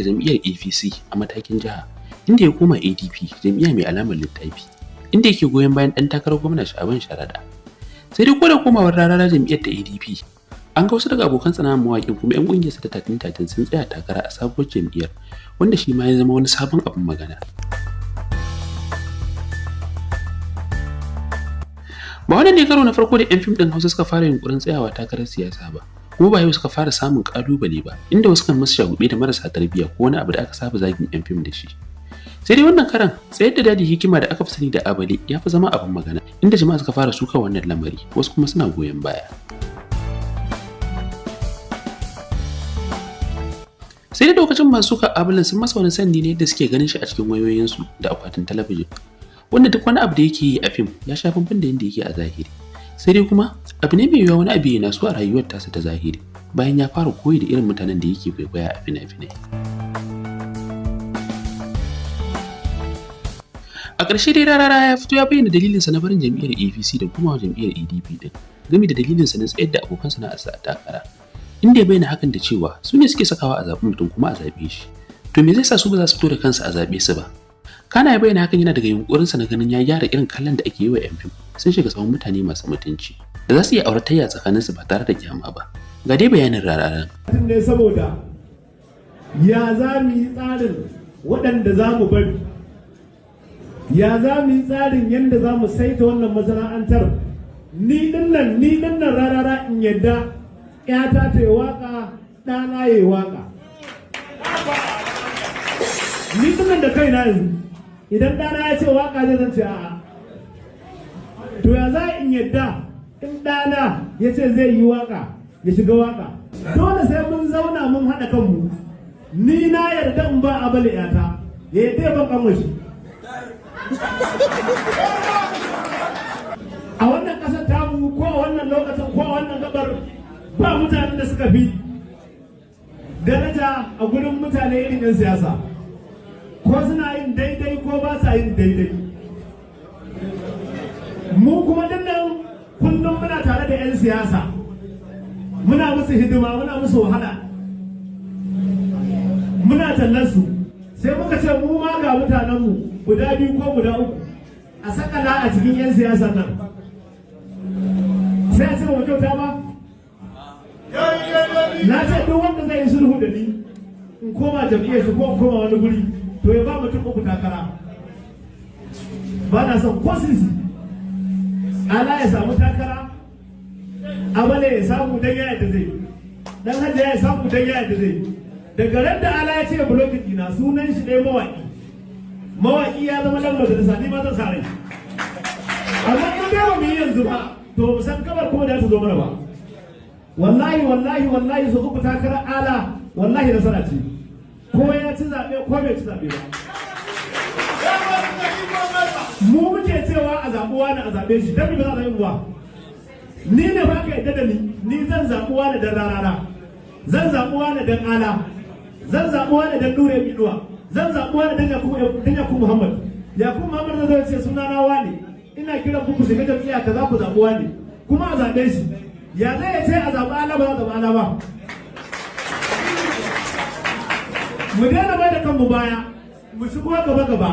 Jam'iyyar APC a matakin jiha, inda ya koma ADP, jam'iyya mai alamar littafi, inda yake goyon bayan ɗan takarar gwamna Sha'aban Sharaɗa. Sai dai ko da komawar Rarara jam'iyyar ta ADP, an ga wasu daga abokan sana'ar mawaƙin kuma 'yan ƙungiyarsa ta 1313 sun tsaya takara a sabuwar jam'iyyar, wanda shi ma ya zama wani sabon abin magana. Ba wannan ne karo na farko da 'yan fim ɗin Hausa suka fara yunƙurin tsayawa takarar siyasa ba, kuma ba yau suka fara samun ƙalubale ba, inda wasu kan musu shagube da marasa tarbiyya ko wani abu da aka saba zagin 'yan fim da shi. Sai dai wannan karan, tsayar da Dadi Hikima da aka fi sani da Abale ya fi zama abin magana, inda jama'a suka fara suka wannan lamari, wasu kuma suna goyon baya. Sai dai lokacin masu suka Abalen sun masa wani sandi ne da suke ganin shi a cikin wayoyinsu da akwatin talabijin, wanda duk wani abu da yake yi a fim ya sha bamban da yadda yake a zahiri. Sai dai kuma abu ne mai yiwuwa wani abu yana so a rayuwar tasa ta zahiri bayan ya fara koyi da irin mutanen da yake kwaikwaya a fina-finai. A ƙarshe dai, Rarara ya fito ya bayyana dalilinsa na barin jam'iyyar APC da kuma jam'iyyar ADP din, gami da dalilinsa na tsayar da abokan sana'arsa a takara, inda ya bayyana hakan da cewa su ne suke sakawa a zaɓi mutum kuma a zaɓe shi, to me zai sa su ba za su fito da kansu a zaɓe su ba? Kana ya bayyana hakan yana daga yunkurinsa na ganin ya gyara irin kallon da ake yi wa 'yan fim, sun shiga sahun mutane masu mutunci da za su iya auratayya tsakaninsu ba tare da kyama ba. Ga dai bayanin Rararan. Ne saboda ya za mu yi tsarin waɗanda za mu bari, ya za mu yi tsarin yadda za mu saita wannan masana'antar. Ni dinnan Rarara, in yadda ‘yata ta yi waka, ɗana ya yi waka. Ni dinnan da kaina yanzu, idan ɗana ya ce waka zai, zan ce a'a. To ya za in yadda in ɗana ya ce zai yi waka, ya shiga waka? Dole sai mun zauna mun haɗa kanmu. Ni na yarda in ba Abale ‘yata, ya yadda ya ban kanwashi. A wannan ƙasar tamu, ko a wannan lokacin, ko a wannan gabar, ba mutanen da suka fi daraja a gurin mutane irin 'yan siyasa, ko suna yin daidai ko ba sa yin daidai. Mu kuma dinnan kullum muna tare da 'yan siyasa, muna musu hidima, muna musu wahala, muna tallar su. Sai muka ce mu ma ga mutanenmu guda biyu ko guda uku a sakala a cikin 'yan siyasan nan, sai a ce ba mu kyauta ba. Na ce duk wanda zai yi sulhu da ni in koma jam'iyyar shi ko in koma wani guri, to ya ba mutum uku takara. Ba na son ko sisi. Ala ya samu takara, Abale ya samu dan ya yadda zai, Dan Hajja ya samu dan ya yadda zai. Daga ran da Ala ya ce blocking dina, sunan shi ɗaya mawaƙi, mawaƙi ya zama dan majalisa, ni ma zan sa rai. Amma in dai ba mu yi yanzu ba, to mu san kabar kuma da ta zo mana ba. Wallahi, wallahi, wallahi, su uku takara Ala, wallahi nasara ce, ko ya ci zaɓe ko bai ci zaɓe ba. Mu muke cewa a zaɓi wani, a zaɓe shi. Dan ba za a zaɓi ba? Ni ne ba ka yadda da ni, ni zan zaɓi wani dan Rarara, zan zaɓi wani dan Ala, zan zaɓi wani dan Nure Biduwa, zan zaɓi wani dan Yakubu Muhammad. Yakubu Muhammad zai ce suna na wani, ina kiran ku ku shiga jam'iyya kaza, ku zaɓi wani, kuma a zaɓe shi. Ya zai ya ce a zaɓi Ala, ba za a zaɓi Ala ba? Mu daina mai da kanmu baya, mu shigo gaba gaba.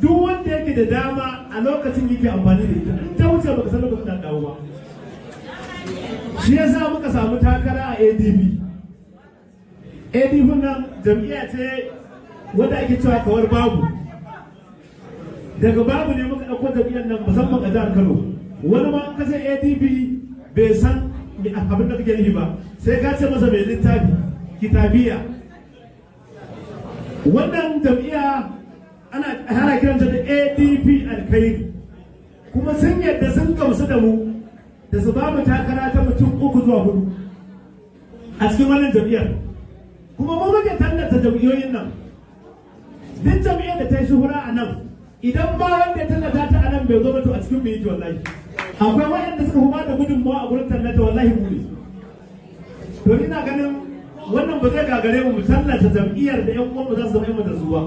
Duk wanda yake da dama a lokacin yake amfani da ita, in ta wuce baka san lokacin da dawo ba. Shi yasa muka samu takara a ADP. ADP nan jam'iyya ce wadda ake cewa kawar babu, daga babu ne muka ɗauko jam'iyyar nan, musamman a jihar Kano. Wani ma in ka ce ADP bai san abin da kake nufi ba, sai ka ce masa mai littafi kitabiya. Wannan jam'iyya ana kiranta da ADP Alkhairi, kuma sun yadda, sun gamsu da mu da su ba mu takara ta mutum uku zuwa hudu a cikin wannan jam'iyyar. Kuma mu muke tallata jam'iyyoyin nan. Duk jam'iyyar da ta yi shuhura a nan, idan ba wanda ya tallata ta a nan bai zo ba, to a cikin mu yake. Wallahi akwai waɗanda suka fi ba da gudunmawa a gurin tallata, wallahi mu ne. To ina ganin wannan ba zai gagare mu mu tallata jam'iyyar da 'yan uwanmu za su zama 'yan majalisu ba.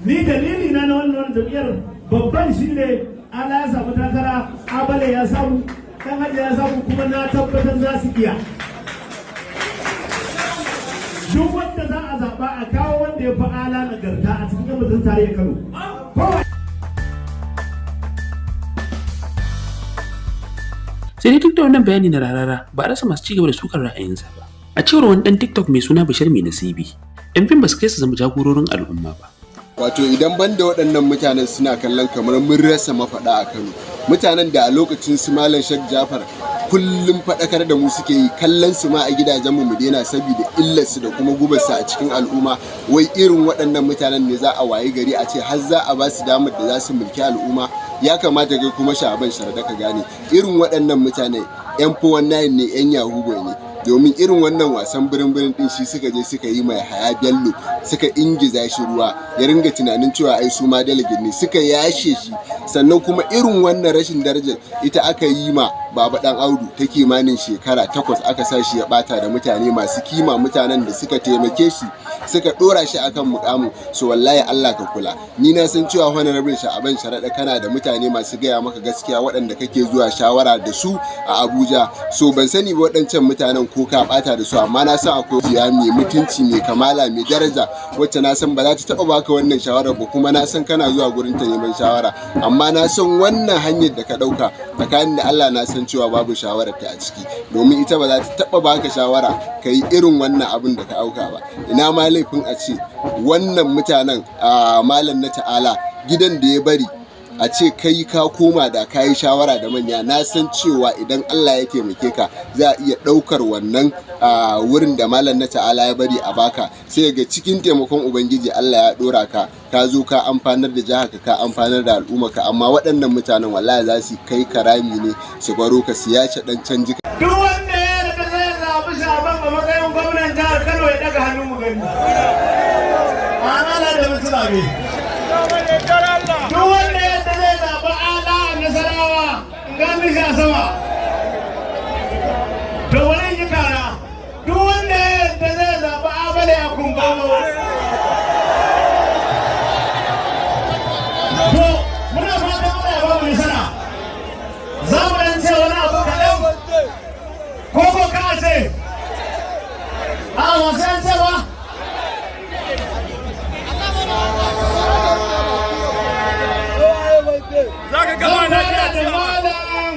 Ni dalili na na wannan jam'iyyar babban shine Ala ya samu takara, Abale ya samu, Dan Hajji ya samu, kuma na tabbatar za su iya. Duk wanda za a zaɓa, a kawo wanda ya fi Ala nagarta a cikin 'yan majalisar tarayyar Kano. Kowa. Sai dai duk da wannan bayani na Rarara, ba a rasa masu cigaba da sukar ra'ayinsa ba. A cewar wani dan TikTok mai suna Bashir Mai Nasibi, yan fim ba su kai su zama jagororin al'umma ba. Wato idan ban da waɗannan mutanen suna kallon kamar mun rasa mafaɗa a Kano, mutanen da a lokacin su Malam Shek Jafar kullum faɗakar da mu suke yi, kallon su ma a gidajenmu mu daina saboda illarsu da kuma gubarsu a cikin al'umma, wai irin waɗannan mutanen ne za a wayi gari a ce har za a ba su damar da za su mulki al'umma? Ya kamata kai kuma Sha'aban Sharaɗa ka gane irin waɗannan mutane yan 419 ne, yan yahoo boy ne, domin irin wannan wasan birin birin din shi suka je suka yi mai Haya Bello, suka ingiza shi ruwa, ya ringa tunanin cewa ai su ma delegate ne, suka yashe shi. Sannan kuma irin wannan rashin darajar ita aka yi ma Baba Dan Audu ta kimanin shekara 8, aka sa shi ya bata da mutane masu kima, mutanen da suka taimake shi, suka dora shi akan mukamin so. Wallahi Allah ka kula. Ni na san cewa Honorable Sha'aban Sharaɗa, kana da mutane masu gaya maka gaskiya, waɗanda kake zuwa shawara da su a Abuja. So ban sani ba waɗancan mutanen ko ka bata da su, amma na san akwai jiya mai mutunci, mai kamala, mai daraja, wacce na san ba za ta taɓa baka wannan shawarar ba, kuma na san kana zuwa gurin ta neman shawara. Amma na san wannan hanyar da ka ɗauka, tsakanin da Allah na san cewa babu shawarar ta a ciki, domin ita ba za ta taɓa baka shawara ka yi irin wannan abin da ka auka ba. Ina ma laifin a ce wannan mutanen a Malam na Ta'ala, gidan da ya bari, a ce kai ka koma da ka yi shawara da manya, na san cewa idan Allah ya taimake ka, za a iya ɗaukar wannan wurin da Malam na Ta'ala ya bari a baka. Sai ga cikin taimakon Ubangiji Allah ya ɗora ka, ka zo ka amfanar da jihar ka, ka amfanar da al'umma ka. Amma waɗannan mutanen wallahi za su kai karami ne su baro ka, su yace dan canji. Duk wanda ya yarda zai zaɓi Sha'aban a matsayin gwamnan jihar Kano, ya ɗaga hannun mu gani. Ana da mutu zaɓe. Duk wanda ya yarda zai zaɓi Ala a Nasarawa, in ga mishi a sama. To wani yi kara. Duk wanda ya yarda zai zaɓi Abale a Kumbotso. To muna fatan Allah ya ba mu nasara. Za mu ɗan ce wani abu kaɗan. Ko ka ce? A ba sai an ce ba. Za ka gama Zan fara da Malam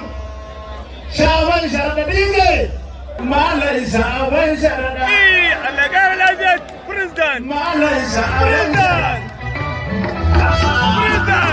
Sha'aban Sharaɗa Dinge. Malam Sha'aban Sharaɗa. Allah kara lafiya, President. Malam Sha'aban Sharaɗa. President.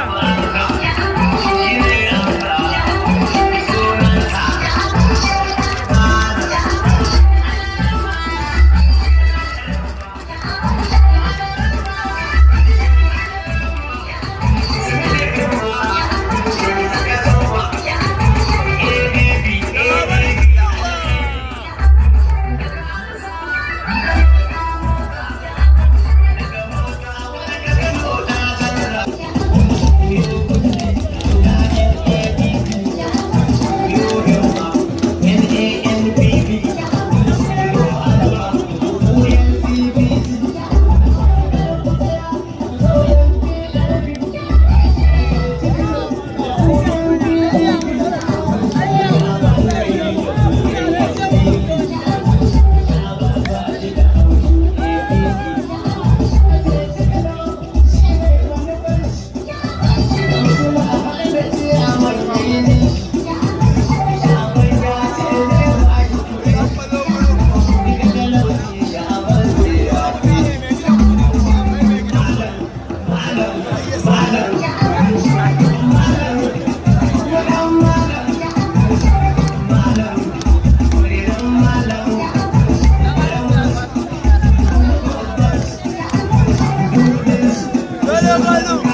President.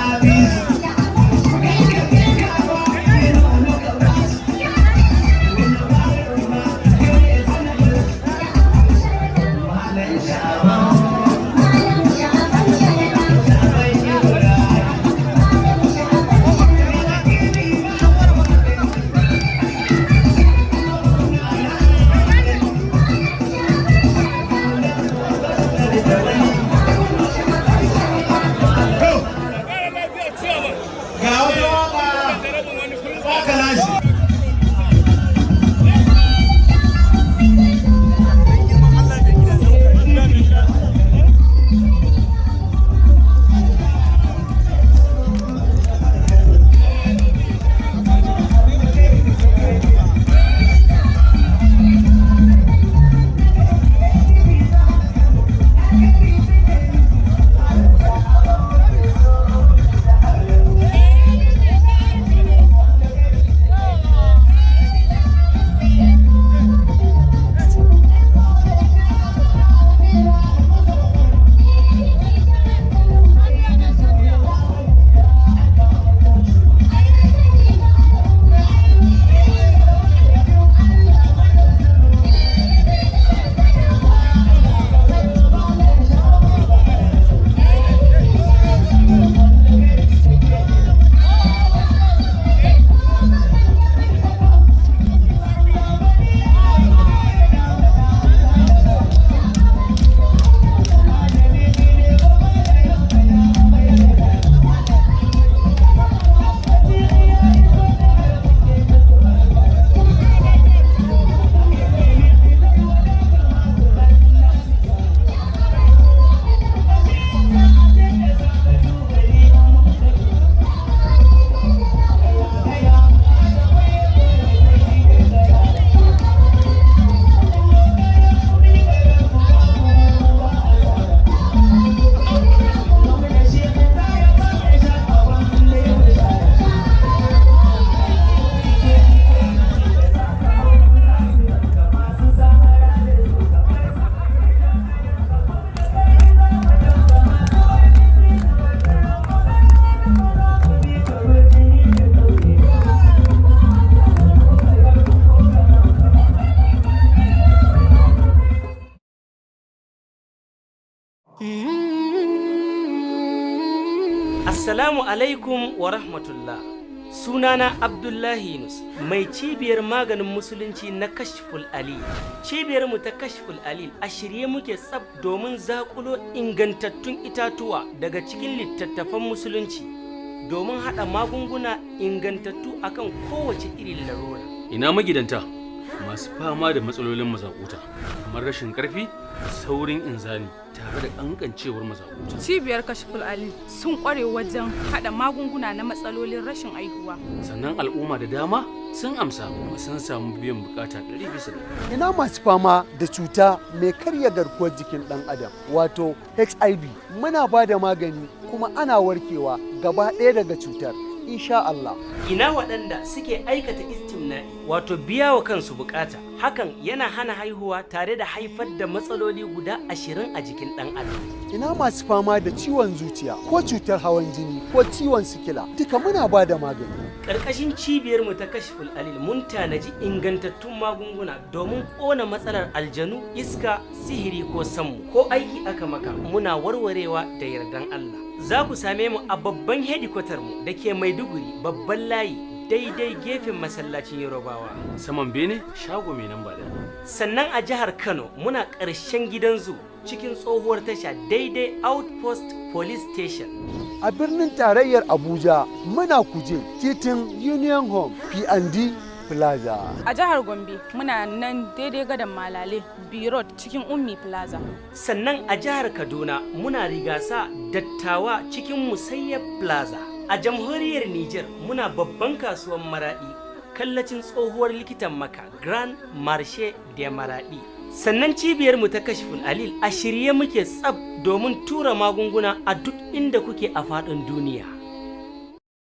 Assalamu alaikum wa rahmatullah. Sunana Abdullahi Yunus, mai cibiyar maganin musulunci na Kashful Ali. Cibiyar mu ta Kashful Ali a shirye muke tsab domin zakulo ingantattun itatuwa daga cikin littattafan musulunci domin haɗa magunguna ingantattu akan kowace irin larura. Ina magidanta masu fama da matsalolin mazakuta kamar rashin karfi, saurin inzali tare da kankancewar mazakuta. Cibiyar Kashful Ali sun kware wajen haɗa magunguna na matsalolin rashin aihuwa. Sannan al'umma da dama sun amsa kuma sun samu biyan bukata 100%. Ina masu fama da cuta mai karya garkuwar jikin ɗan adam, wato HIV? Muna ba da magani kuma ana warkewa gaba ɗaya daga cutar, insha Allah. Ina waɗanda suke aikata istimna'i, wato biya wa kansu bukata. Hakan yana hana haihuwa tare da haifar da matsaloli guda 20 a jikin ɗan adam. Ina masu fama da ciwon zuciya ko cutar hawan jini ko ciwon sikila? Duka muna ba da magani. Ƙarƙashin cibiyar mu ta Kashful Alil mun tanaji ingantattun magunguna domin ƙona matsalar aljanu, iska, sihiri ko sammu ko aiki aka maka, muna warwarewa da yardan Allah. Za ku same mu a babban hedikwatar mu da ke Maiduguri, babban layi, daidai gefen masallacin Yarobawa. Saman bene, shago mai namba 1. Sannan a jihar Kano muna ƙarshen gidan zu cikin tsohuwar tasha, daidai Outpost Police Station. A birnin tarayyar Abuja muna Kuje, titin Union Home, P&D Plaza. A jihar Gombe muna nan daidai gadon Malale, Birot, cikin Ummi Plaza. Sannan a jihar Kaduna muna Rigasa Dattawa, cikin Musayyab Plaza. A jamhuriyar Niger muna babban kasuwan Maradi, kallacin tsohuwar likitan Maka, Grand Marche de Maradi. Sannan cibiyar mu ta Kashful Alil a shirye muke tsab domin tura magunguna a duk inda kuke a faɗin duniya.